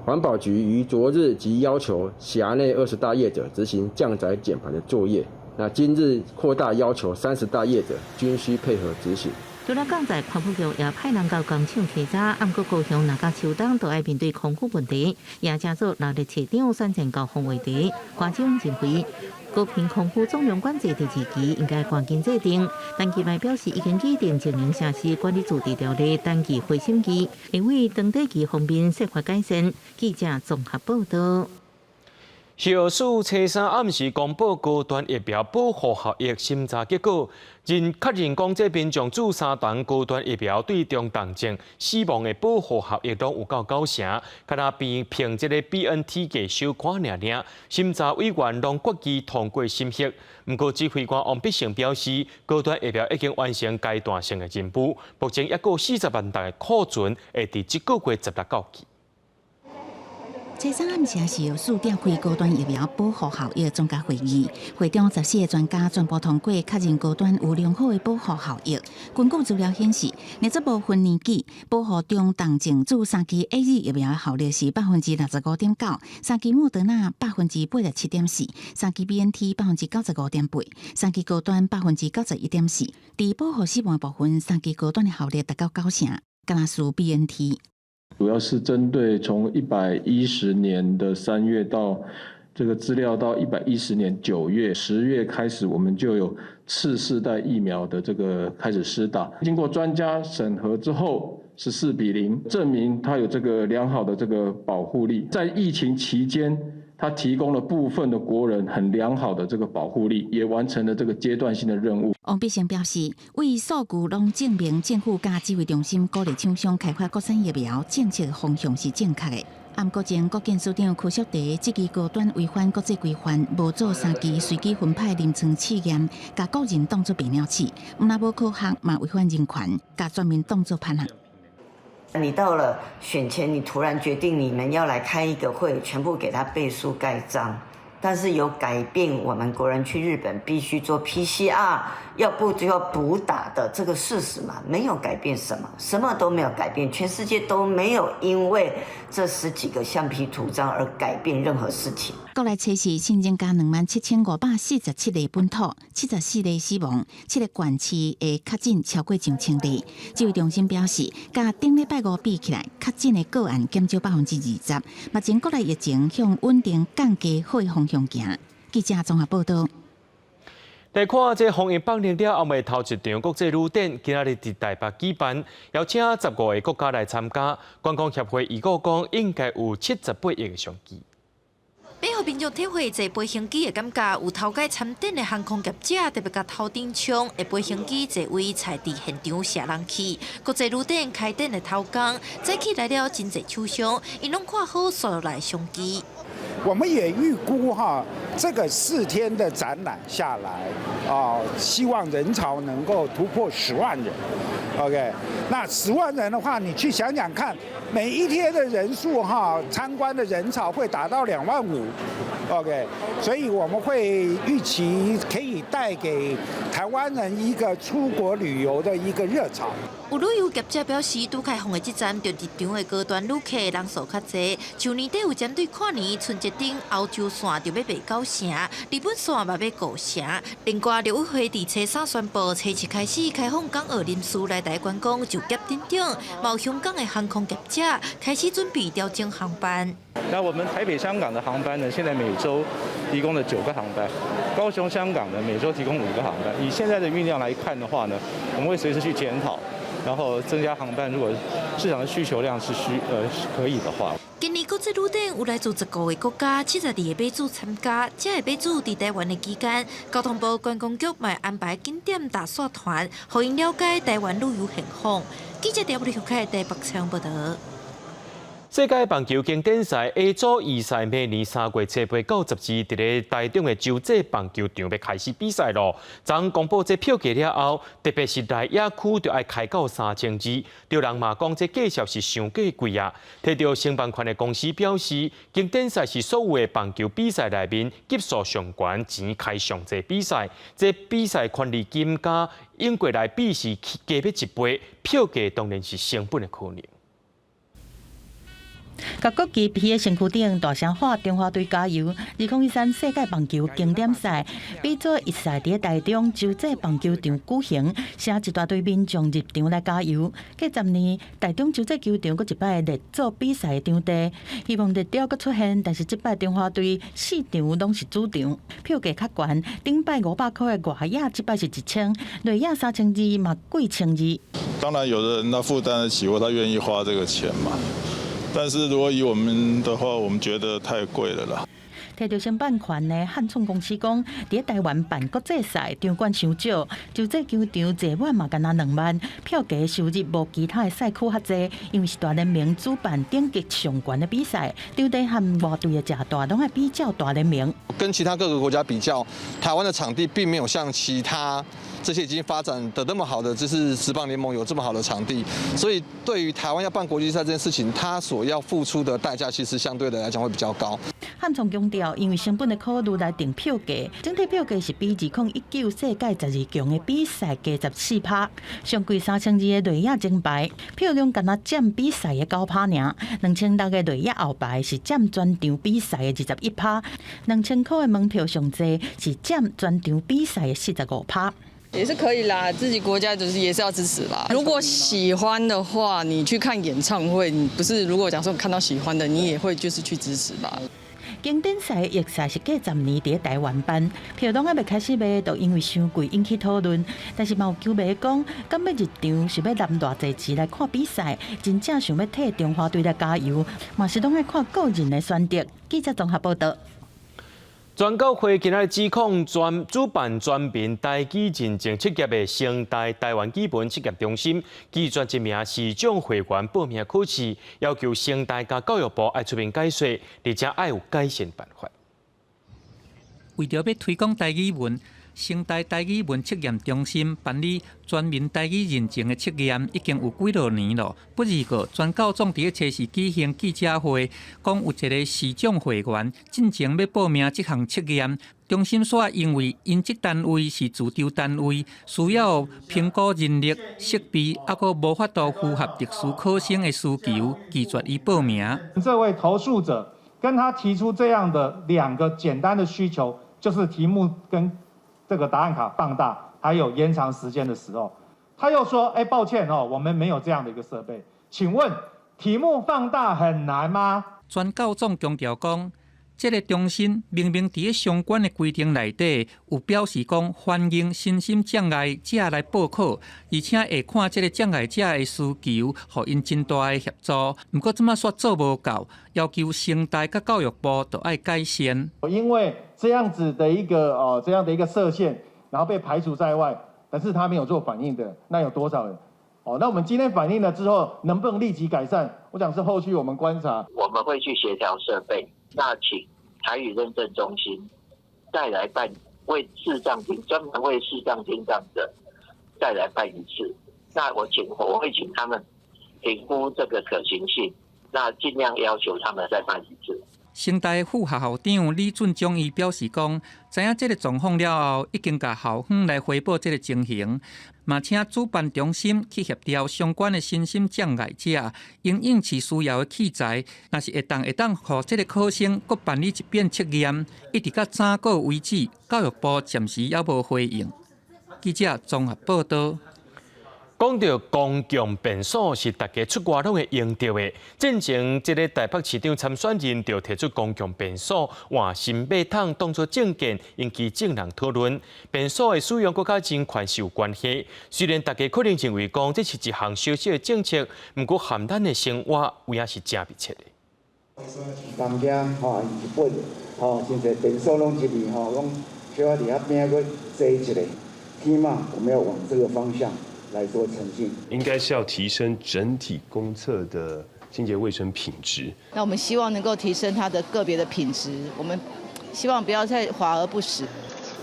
環保局於昨日即要求轄內20大業者執行降載減排的作業。那今日擴大要求30大業者均需配合執行。除了降載，環保局也派人到工廠稽查。毋過高雄若到秋冬都愛面對空污問題，也成做熱烈市長選戰交鋒話題。關長認為，高頻空污總量管制第二期應該趕緊制定。陳其邁表示，已經擬定經營城市管理自治條例，單期會審議，會為長短期方面設法改善。記者綜合報道。藥署初三暗時公布高端疫苗保護效益審查結果，確認講這民眾注三劑高端疫苗對中重症死亡的保護效益攏有夠9成，敢若比憑這个 BNT 價小可爾爾。審查委員攏決議通過審核。毋過指揮官王必勝表示，高端疫苗已經完成階段性的任務，目前猶閣有40萬劑的庫存會佇這个月16到期。初三暗時是藥署召開高端疫苗保護效益專家會議，會中14个專家全部通過確認高端有良好的保護效益。根據資料顯示，若這無分年紀，保護中重症注三劑 AZ 疫苗的效力是5.9%，三劑莫德納87.4%，三劑 BNT 95.8%，三劑高端91.4%。佇保護死亡部分，三劑高端的效力達到9成，敢若輸 BNT。主要是針對從110年的3月到這個資料到110年9月、10月開始，我們就有次世代疫苗的這個開始施打。經過專家審核之後，14比0，證明它有這個良好的這個保護力。在疫情期間，它提供了部分的國人很良好的這個保護力，也完成了這個階段性的任務。王必勝表示，為數據攏證明政府佮指揮中心鼓勵廠商開發國產疫苗，政策方向是正確的。毋過前國健署長柯淑媞質疑高端違反國際規範，無做三期隨機分派臨床試驗，共國人當作白鳥鼠，毋但無科學，嘛違反人權，共全民當作叛逆。你到了選前，你突然決定你們要來開一個會，全部給他背書蓋章，但是有改變我們國人去日本必須做 PCR，要不就要補打的這個事實嘛？沒有改變什麼，什麼都沒有改變，全世界都沒有因為這十幾個橡皮圖章而改變任何事情。國內測試新增加27,547例本土，74例死亡，七個縣市的確診超過上千例。指揮中心表示，佮頂禮拜五比起來，確診的個案減少20%。目前國內疫情向穩定降低好的方向行。記者綜合報道。來看這防疫放寬了後的頭一場國際旅展，今仔日佇台北舉辦，邀請15個國家來參加。觀光協會預估講，應該有78億的商機。欲予民眾體會坐飛行機的感覺，有頭擺參展的航空業者特別共頭頂槍，會飛行機座位踩佇現場射人去。國際旅展開展的頭工，早起來了真濟廠商，𪜶攏看好紲落來商機。我們也預估哈，這個4天的展覽下來，啊，希望人潮能夠突破十萬人。OK，那十萬人的話，你去想想看，每一天的人數哈，參觀的人潮會達到2萬5。OK，所以我們會預期可以帶給台灣人一個出國旅遊的一個熱潮。有旅遊業者表示，拄開放的這站，就入場的高端旅客人數較濟。像年底有針對跨年、春節等歐洲線就欲賣9成，日本線嘛欲5成。另外，陸委會佇初三宣布，初七開始開放港澳人士來台觀光就業等等，嘛有香港的航空業者開始準備調整航班。那我們台北香港的航班呢？現在每週提供了9個航班，高雄香港呢每週提供5個航班。以現在的運量來看的話呢，我們會隨時去檢討，然後增加航班。如果市場的需求量是可以的話。今年國際旅展有來自15個國家、72個馬主參加。這个馬主佇台灣的期間，交通部觀光局嘛安排景點踏線團，予𪜶了解台灣旅遊現況。記者調布里開台北採訪報道。世界棒球經典賽 A 組預賽，明年3月初8到12，佇咧台中的洲際棒球場欲開始比賽咯。昨昏公布這票價了後，特別是內野區就愛開到3200，著人嘛講這價數是傷過貴啊。提著承辦權的公司表示，經典賽是所有的棒球比賽內面級數上懸、錢開上濟比賽，這比賽權利金佮英國來比是加欲一倍，票價當然是成本的考量。共國旗披佇身軀頂，大聲喊中華隊加油！2013世界棒球經典賽 B 組一賽佇台中洲際棒球場舉行，吸一大堆民眾入場來加油。過10年，台中洲際球場閣一擺列做比賽場地，希望熱潮閣出現。但是這擺中華隊四場攏是主場，票價較懸，頂擺500塊的外野，這擺是1000，內野3200嘛貴1200。當然，有的人他負擔得起，或他願意花這個錢嘛。但是如果以我們的話，我們覺得太貴了啦。提著承辦權的漢創公司講，佇台灣辦國際賽場館傷少，洲際球場坐滿嘛干焦2萬，票價收入無其他的賽區較濟，因為是大聯盟主辦等級上懸的比賽，場地和外隊的食大攏愛比照大聯盟。跟其他各個國家比較，台灣的場地並沒有像其他這些已經發展得那麼好的，就是職棒聯盟有這麼好的場地，所以對於台灣要辦國際賽這件事情，它所要付出的代價其實相對的來講會比較高。漢創強調，因為成本的考慮來定票價，整體票價是比2019世界12強的比賽加14趴，上貴3200的內野前排票量干焦佔比賽的9趴爾，2600的內野後排是佔全場比賽的21趴，2000塊的門票上濟是佔全場比賽的45趴。也是可以啦，自己國家就是也是要支持啦。如果喜歡的話，你去看演唱會，你不是如果假設看到喜歡的，你也會就是去支持吧。經典賽預賽是過10年佇台灣辦，票攏猶未開始賣，就因為傷貴引起討論。但是嘛有球迷講，敢欲入場是欲揇偌濟錢來看比賽，真正想欲替中華隊來加油，嘛是攏愛看個人的選擇。記者綜合報道。全教會今仔指控專主辦全民台語認證測驗的成大台灣語文測驗中心拒絕一名視障會員報名考試，要求成大佮教育部愛出面解說，而且愛有改善辦法。為著欲推廣台語文，成大台語文測驗中心辦理全民台語認證的測驗已經有幾落年咯。不過，全教總佇咧初四舉行記者會，講有一个視障會員進前欲報名這項測驗，中心煞因為𪜶這單位是自籌單位，需要評估人力設備，猶閣無法度符合特殊考生的需求，拒絕伊報名。這位投訴者跟他提出這樣的兩個簡單的需求，就是題目跟這個答案卡放大，還有延長時間的時候，他又說：哎，抱歉哦，我們沒有這樣的一個設備。請問題目放大很難嗎？全教總強調講，這个中心明明佇咧相關的規定內底有表示講歡迎身心障礙者來報考，而且會看這个障礙者的需求，予𪜶真大的協助。毋過這馬煞做無到，要求成大佮教育部都愛改善。因為這樣子的一個哦，這樣的一個設限，然後被排除在外，但是他沒有做反應的，那有多少人？哦，那我們今天反映了之後，能不能立即改善？我想是後續我們觀察。我們會去協調設備，那請台語認證中心再來辦，為視障聽專門為視障聽障者再來辦一次。那我會請他們評估這個可行性，那盡量要求他們再辦一次。成大副校校長李俊忠伊表示講，知影這个狀況了後，已經共校方來回報這个情形，嘛請主辦中心去協調相關的身心障礙者，𪜶應試需要的器材，若是會當予這个考生閣辦理一遍測驗，一直到昨晡為止，教育部暫時猶無回應。記者綜合報道。講著公共便所是大家出外攏會用著的。進前這个台北市長參選人就提出公共便所換新馬桶當作政見，引起眾人討論。便所的使用閣佮人權是有關係。雖然大家可能認為講這是一項小小的政策，毋過和咱的生活有影是誠密切的。東京吼，日本吼，真濟便所攏入去吼，攏小可佇遐邊仔閣坐一下，起碼我們要往這個方向來做前進，應該是要提升整體公廁的清潔衛生品質。那我們希望能夠提升它的個別的品質，我們希望不要再華而不實。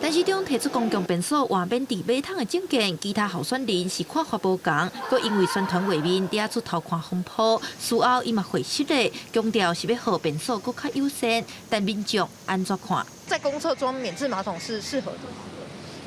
陳時中提出公共便所換免治馬桶的政見，其他候選人是看法無仝，閣因為宣傳畫面佇遐出偷看風波，事後伊嘛回釋咧，強調是欲予便所閣較優先，但民眾按怎看？在公廁裝免治馬桶是適合的。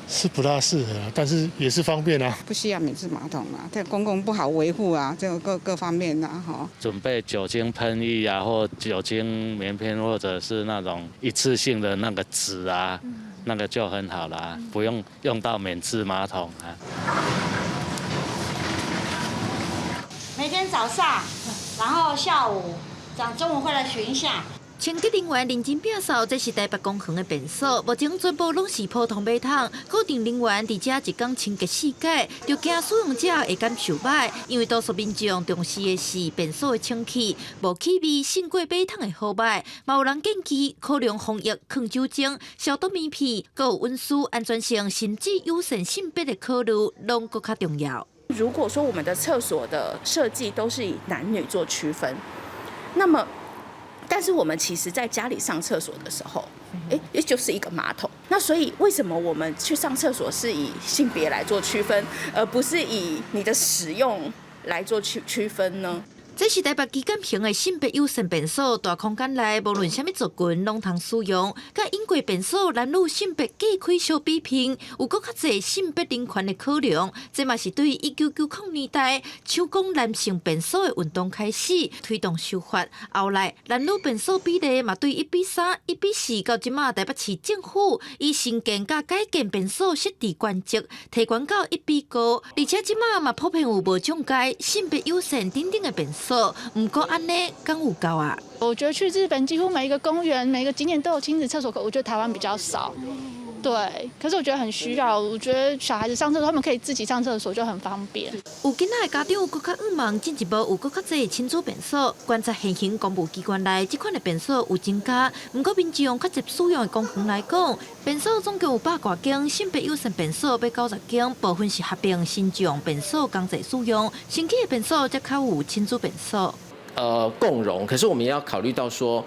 是不大適合，但是也是方便啊。不需要免治馬桶啊，這公共不好維護啊，這個各各方面啊，哈。準備酒精噴液啊，或酒精棉片，或者是那種一次性的那個紙啊，那個就很好啦，不用用到免治馬桶啊。每天早上，然後下午，講中午會來巡一下。清潔人員認真摒掃，這是台北公園的便所，目前全部攏是普通馬桶。固定人員佇遮一工清潔四擺，就驚使用者會感受䆀，因為多數民眾重視的是便所的清氣，無氣味勝過馬桶的好䆀。嘛有人建議考量防疫、囥酒精、消毒棉片，閣有隱私安全性，甚至友善性別的考慮，攏閣較重要。如果說我們的廁所的設計都是以男女做區分，那麼但是我們其實在家裡上廁所的時候，哎，也就是一個馬桶。那所以為什麼我們去上廁所是以性別來做區分，而不是以你的使用來做區分呢？這是台北旗艦型的性別友善便所，大空間內無論啥物族群攏通使用。佮英國便所男女性別隔開小比拼，有閣較濟性別人權的考量。這嘛是對1990年代搶攻男性便所的運動開始推動修法。後來男女便所比例嘛對1比3、1比4，到這馬台北市政府以新建佮改建便所設置原則，提懸到1比5，而且這馬嘛普遍有無障礙、性別友善等等的便所。毋過按呢，敢有夠啊？我覺得去日本幾乎每一個公園、每個景點都有親子廁所，可我覺得台灣比較少。對，可是我覺得很需要。我覺得小孩子上廁所，他們可以自己上廁所就很方便。有囡仔的家長閣較向望進一步有閣較濟親子便所。觀察現行公務機關內，這款的便所有增加，毋過民眾較濟使用的公園來講，便所總共有百外間，性別友善便所欲90間，部分是合併身障便所共濟使用，新起的便所則較有親子便所。共融，可是我們也要考慮到說，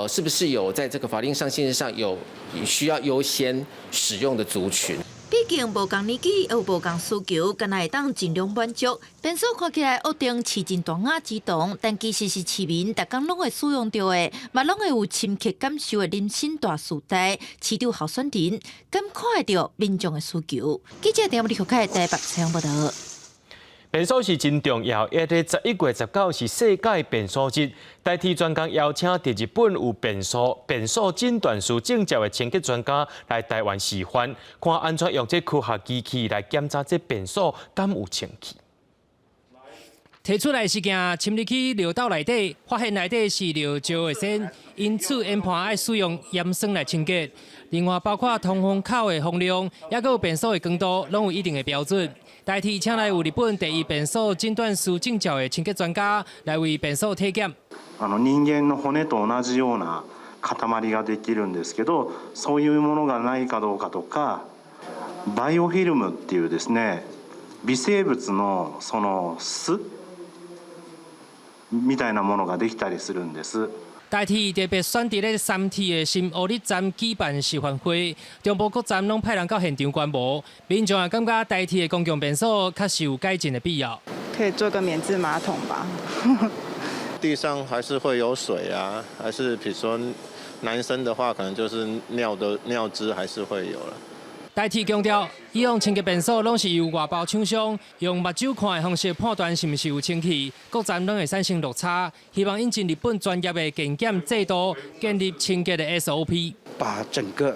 是不是有在這個法令上、限制上有需要優先使用的族群？畢竟無仝年紀，有無仝需求，敢若會當盡量滿足。便所看起來約定市井大雅之堂，但其實是市民逐工攏會使用著的，嘛攏會有深刻感受的人生大時代。市長候選人敢看會著民眾的需求？記者陳立凱台北採訪報導。便所是真重要，伊佇11月19是世界便所日，台鐵專工邀請佇日本有便所診斷師證照的清潔專家來台灣示範，看按怎用這科學機器來檢查這便所敢有清氣。提出來的物件侵入去尿道內底，發現內底是尿石的線，因此研判愛使用鹽酸來清潔。另外，包括通風口的風量，抑閣有便所的光度，攏有一定的標準。台鐵請來有日本第一便所診斷師證照的清潔專家來為便所體檢。人間の骨と同じような塊ができるんですけど、そういうものがないかどうかとか、バイオフィルムっていうですね、微生物のその巣みたいなものができたりするんです。台鐵特別選佇咧三鐵的新烏日站舉辦示範會，中部各站攏派人到現場觀摩，民眾也感覺台鐵的公共便所確實有改進的必要。可以做個免治馬桶吧？地上還是會有水啊，還是比如說男生的話，可能就是尿的尿漬還是會有了。台鐵強調，以往清潔便所攏是由外包廠商用目睭看的方式判斷是毋是有清氣，各站攏會產生落差。希望引進日本專業的健檢制度，建立清潔的 SOP。把整個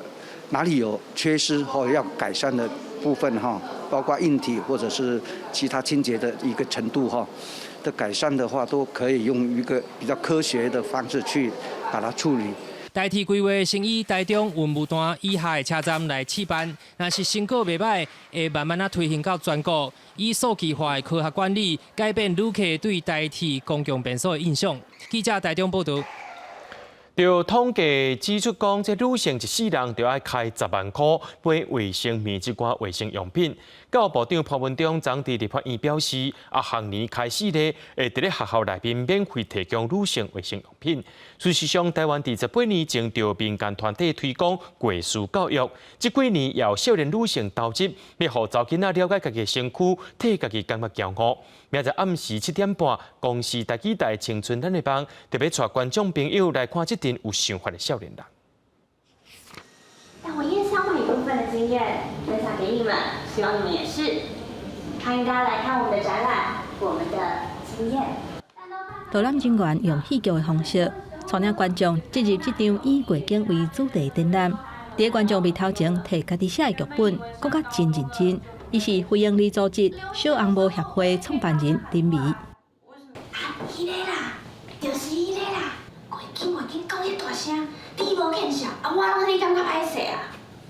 哪裡有缺失或要改善的部分哈，包括硬體或者是其他清潔的一個程度哈的改善的話，都可以用一個比較科學的方式去把它處理。台鐵規劃先以台中雲霧段以下的車站來試辦，若是成果袂䆀，會慢慢仔推行到全國，以數據化的科學管理，改變旅客對台鐵公共便所的印象。記者台中報導。著統計指出講，這女性一世人就愛開10萬箍買衛生棉這寡衛生用品。教育部長潘文忠昨佇立法院表示，啊，學年開始咧，會佇咧學校內面免費提供女性衛生用品。事實上，台灣佇18年前就民間團體推廣過事教育，這幾年也有少年女性投入，欲予查某囡仔了解家己身軀，替家己感覺驕傲。明仔載暗時7點半，公視台語台青春咱的夢，特別帶觀眾朋友來看這陣有想法的少年人。但我也想把一部分的經驗分享給你們，希望你們也是。歡迎大家來看我們的展覽，我們的經驗。導覽人員用戲劇的方式，帶領觀眾進入這場以月經為主題的展覽。佇觀眾眉頭前提家己寫的劇本，講甲真認真。伊是非營利組織小紅帽協會創辦人林美。啊，彼個啦，就是彼個啦，月經月經講彼大聲，你無見笑，啊，我攏替你感覺歹勢啊。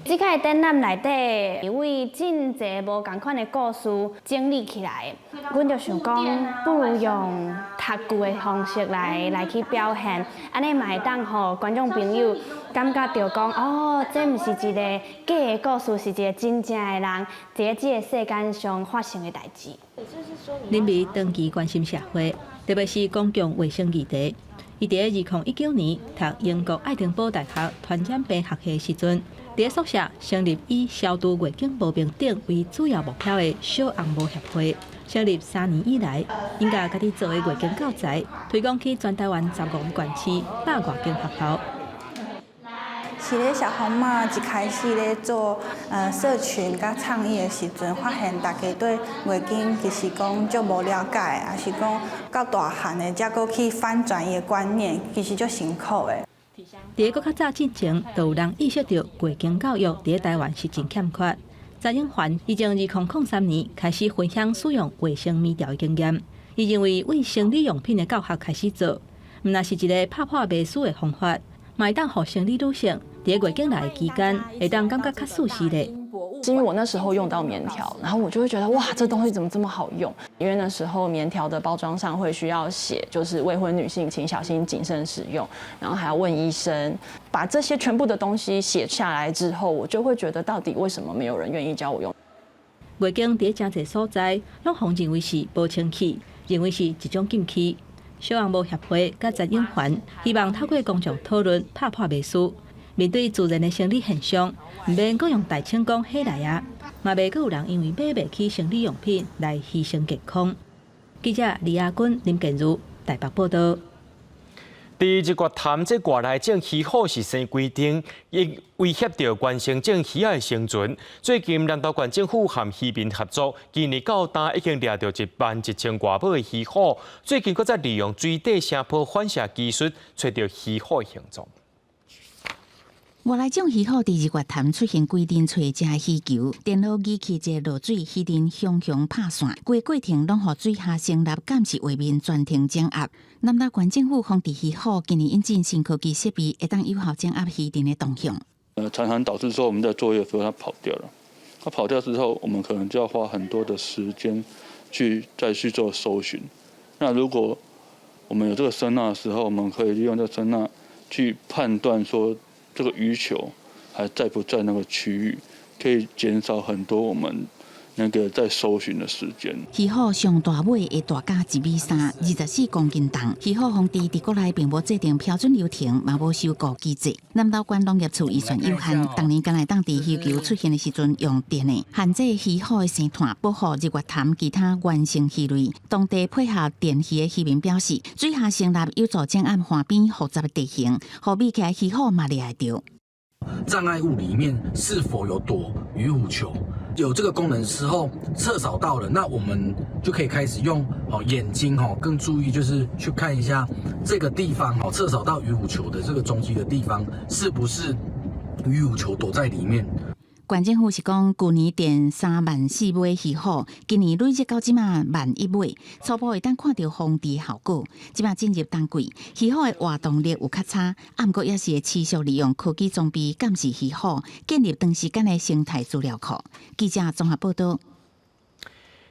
這個展覽內底是為真濟無仝款的故事整理起來的，阮就想講，不如用讀劇的方式來去表現，按呢嘛會當予觀眾朋友感覺著講，哦，這毋是一個假的故事，是一個真正的人佇這個世間上發生的代誌。林美長期關心社會，特別是公共衛生議題。伊佇2019年讀英國愛丁堡大學傳染病學系時陣，佇宿舍成立以消除月經無平等為主要目標的小紅帽協會。成立3年以來，𪜶共家己做的月經教材推廣去全台灣15個縣市百外間學校。是咧小紅帽一開始咧做社群佮倡議的時陣，發現大家對月經其實講足無了解，抑是講到大漢的才閣去翻轉伊的觀念，其實足辛苦的。佇閣較早進前，就有人意識著月經教育佇台灣是真欠缺。陳永環伊從2003年開始分享使用衛生棉條的經驗，伊認為為生理用品的教學開始做，毋但是一个拍破迷思的方法，嘛會當予生理女性佇月經來的期間，會當感覺較舒適咧。是因為我那時候用到棉條，然後我就會覺得哇，這東西怎麼這麼好用？因為那時候棉條的包裝上會需要寫，就是未婚女性請小心謹慎使用，然後還要問醫生。把這些全部的東西寫下來之後，我就會覺得到底為什麼沒有人願意教我用？月經佇誠濟所在，攏予認為是無清氣，認為是一種禁忌。小紅帽協會佮陳永環希望透過公眾討論，拍破迷思。面對自然的生理現象，毋免閣用大銃講火來啊，嘛袂閣有人因為買袂起生理用品來犧牲健康。記者李亞軍、林建如台北報道。佇日月潭這外來種魚虎是生規定，會威脅著原生種魚仔的生存。最近南投縣政府和漁民合作，今年到今已經掠著11,000外尾的魚虎。最近閣再利用水底聲波反射技術，揣著魚虎的行蹤。外來種魚虎佇日月潭出現規陣揣食魚球，電腦儀器一落水，魚鱗熊熊拍散，規個過程攏予水下聲納監視畫面全程掌握。南投縣政府防治魚虎今年引進新科技設備，會當有效掌握魚鱗的動向。常常導致說我們在作業的時候，它跑掉了。它跑掉之後，我們可能就要花很多的時間去再去做搜尋。那如果我們有這個聲納的時候，我們可以利用這聲納去判斷說，這個魚球還在不在那個區域，可以減少很多我們那個在搜尋的時間。魚虎上大尾會大甲1.3米，24公斤重。魚虎防治佇國內並無制定標準流程，嘛無收購機制。南投縣農業處預算有限，當年敢會當佇魚球出現的時陣用電的，限制魚虎的生態，保護日月潭其他原生魚類。當地配合電魚的漁民表示，水下聲納有助掌握岸邊複雜的地形，予避開魚虎嘛掠會著。障礙物裡面是否有躲魚虎球？有這個功能之後，測掃到了，那我們就可以開始用眼睛更注意，就是去看一下這個地方哦，測掃到魚虎球的這個蹤跡的地方，是不是魚虎球躲在裡面？縣政府是講，舊年電3萬4尾魚虎，今年累積到這馬1.1萬尾，初步會當看著防治效果。這馬進入冬季，魚虎的活動力有較差，毋過也是會持續利用科技裝備監視魚虎，建立長時間的生態資料庫。記者綜合報道。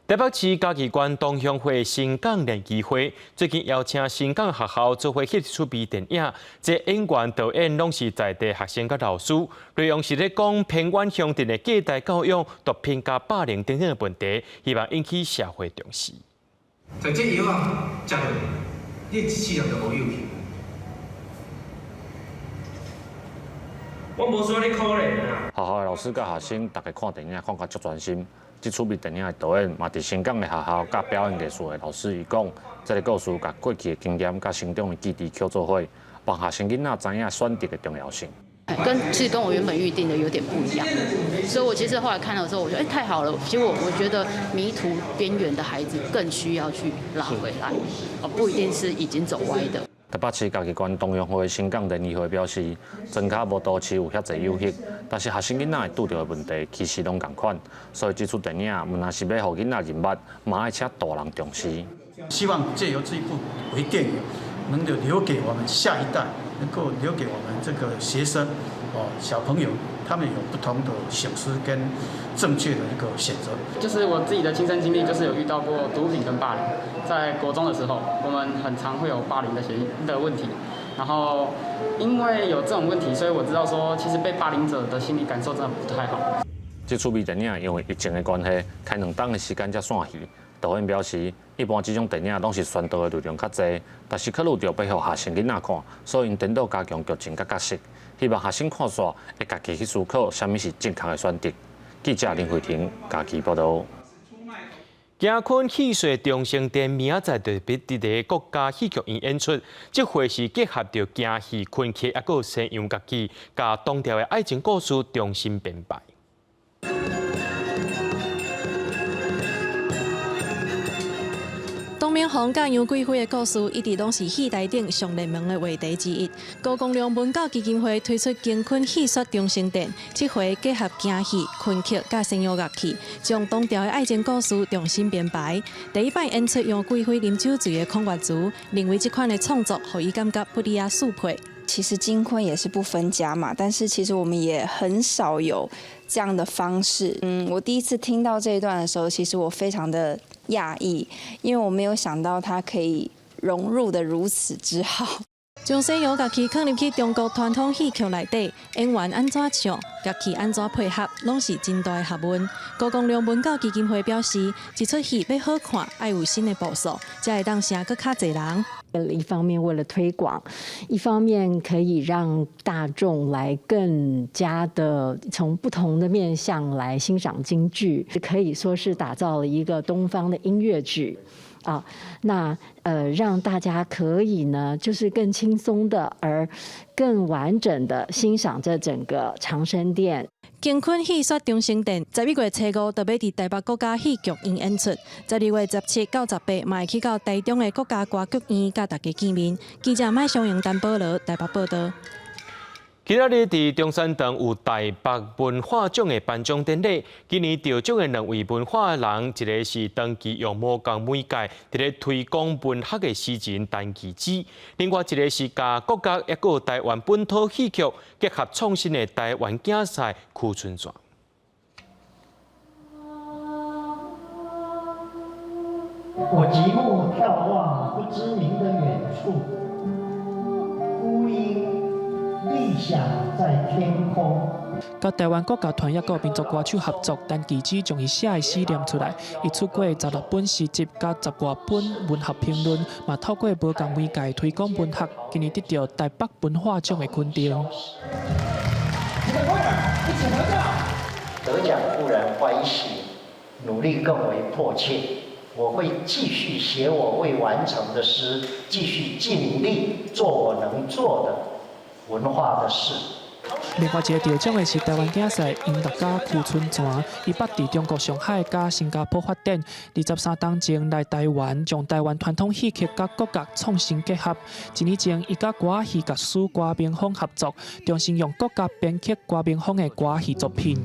台北市嘉義縣同鄉會新港聯誼會最近邀請新港學校做伙翕一齣微電影，這演員導演攏是在地學生佮老師，內容是咧講偏遠鄉鎮的隔代教育、毒品佮霸凌等等的問題，希望引起社會重視。食這藥仔，食落，你一世人就無勇氣。我無說你可憐啊。學校的老師佮學生，逐家看電影看甲足專心。這齣微電影的導演嘛，佇新港的學校佮表演藝術的老師，伊講，這个故事共過去的經驗佮成長的記憶扣做伙，幫學生囡仔知影選擇的重要性。其實跟我原本預定的有點不一樣，所以我其實後來看到之後，我覺得太好了。其實我覺得迷途邊緣的孩子更需要去拉回來，哦，不一定是已經走歪的。台北市嘉義縣同鄉會新港聯誼會表示，莊跤無都市有遐濟誘惑，但是學生囡仔會拄著的問題其實攏仝款，所以這齣電影毋但是欲予囡仔認捌，嘛愛請大人重視。希望藉由這一部微電影，能夠留給我們下一代，能夠留給我們這個學生哦小朋友，他們有不同的省思跟正確的一個選擇。就是我自己的親身經歷，就是有遇到過毒品跟霸凌。在國中的時候，我們很常會有霸凌的嫌疑的問題，然後因為有這種問題，所以我知道說，其實被霸凌者的心理感受真的不太好。這齣微電影因為疫情的關係，開兩冬的時間才散戲。導演表示，一般這種電影攏是宣導的內容較濟，但是考慮著欲予學生囡仔看，所以𪜶顛倒加強劇情佮角色，希望學生看煞會家己去思考啥物是正確的選擇。記者林慧婷嘉義報導。京昆戲說長生殿明仔載就欲佇個國家戲劇院演出，這回是結合著京戲、昆曲，抑閣有西洋樂器，共唐朝的愛情故事重新編排。唐明宏佮楊貴妃的故事，一直攏是戲台頂上熱門的話題之一。高公亮文教基金會推出京崑戲說長生殿，這回結合京戲、崑曲佮西洋樂器，將唐朝的愛情故事重新編排。第一擺演出楊貴妃啉酒醉的孔月詞，認為這款的創作，予伊感覺不離啊速配。其實京崑也是不分家嘛，但是其實我們也很少有這樣的方式。我第一次聽到這一段的時候，其實我非常的訝異，因為我沒有想到它可以融入得如此之好。將西洋樂器放入去中國傳統戲曲內底，演員按怎唱，樂器按怎配合，攏是真大的學問。高公亮文教基金會表示，這齣戲欲好看，愛有新的步數，才會當成閣較濟人。一方面為了推廣，一方面可以讓大眾來更加的從不同的面向來欣賞京劇，可以說是打造了一個東方的音樂劇。啊，那讓大家可以呢，就是更輕鬆的而更完整的欣賞這整個長生殿。京崑戲說長生殿11月初五就欲佇台北國家戲劇院演出，12月17到18嘛會去到台中的國家歌劇院佮大家見面。記者麥尚榮、陳保羅台北報導。今仔日佇中山堂有台北文化獎的頒獎典禮。今年得獎的兩位文化人，一个是長期用無仝媒介佇咧推廣文學的詩人陳其之，另外一个是共國樂抑閣台灣本土戲曲結合創新的台灣競賽區春泉。我極目眺望不知名的遠處，孤鷹。理想在天空。佮台灣國樂團抑閣民族歌手合作，陳其之將伊寫的詩念出來。伊出過16本詩集，佮10外本文學評論，嘛透過無仝媒介推廣文學。今年得著台北文化獎的肯定。得獎固然歡喜，努力更為迫切。我會繼續寫我未完成的詩，繼續盡力做我能做的文化的事。另外一个得獎的是台灣競賽音樂家區春泉，伊捌佇中國上海佮新加坡發展，23冬前來台灣，將台灣傳統戲曲佮國樂創新結合。一年前，伊佮歌仔戲樂師郭明峰合作，重新用國樂編曲郭明峰的歌仔戲作品。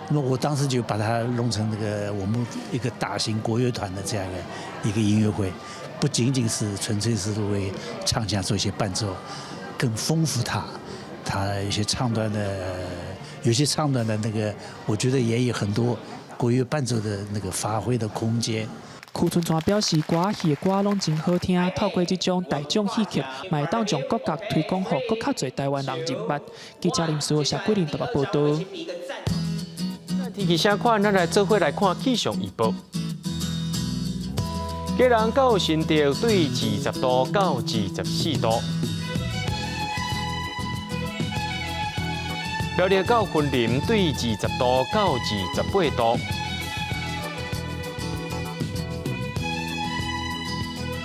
那我當時就把它弄成那個我們一個大型國樂團的這樣一個音樂會，不僅僅是純粹是為唱腔做一些伴奏，更豐富它，它有些唱段的，有些唱段的那個，我覺得也有很多國樂伴奏的那個發揮的空間。區春泉表示，歌仔戲的歌攏真好聽，透過這種大眾戲曲，嘛會當將國樂推廣予閣較濟台灣人認捌。記者林書謝桂林台北報導。天氣啥款，咱來做伙來看氣象預報。基隆到新竹對20度到24度，苗栗到雲林對20度到28度，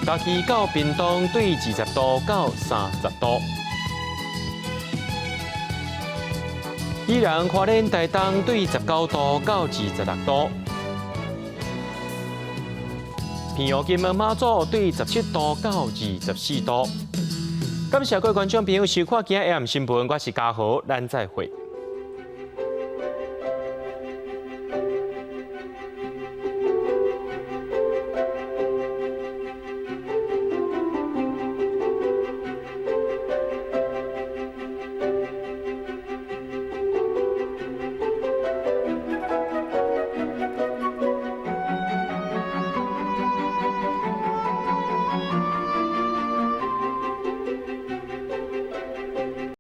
嘉義到屏東對20度到30度。宜蘭花蓮台東對19度到26度，屏陽金門馬祖對17度到24度。感謝各位觀眾朋友收看今仔日 AM 新聞，我是嘉豪，咱再會。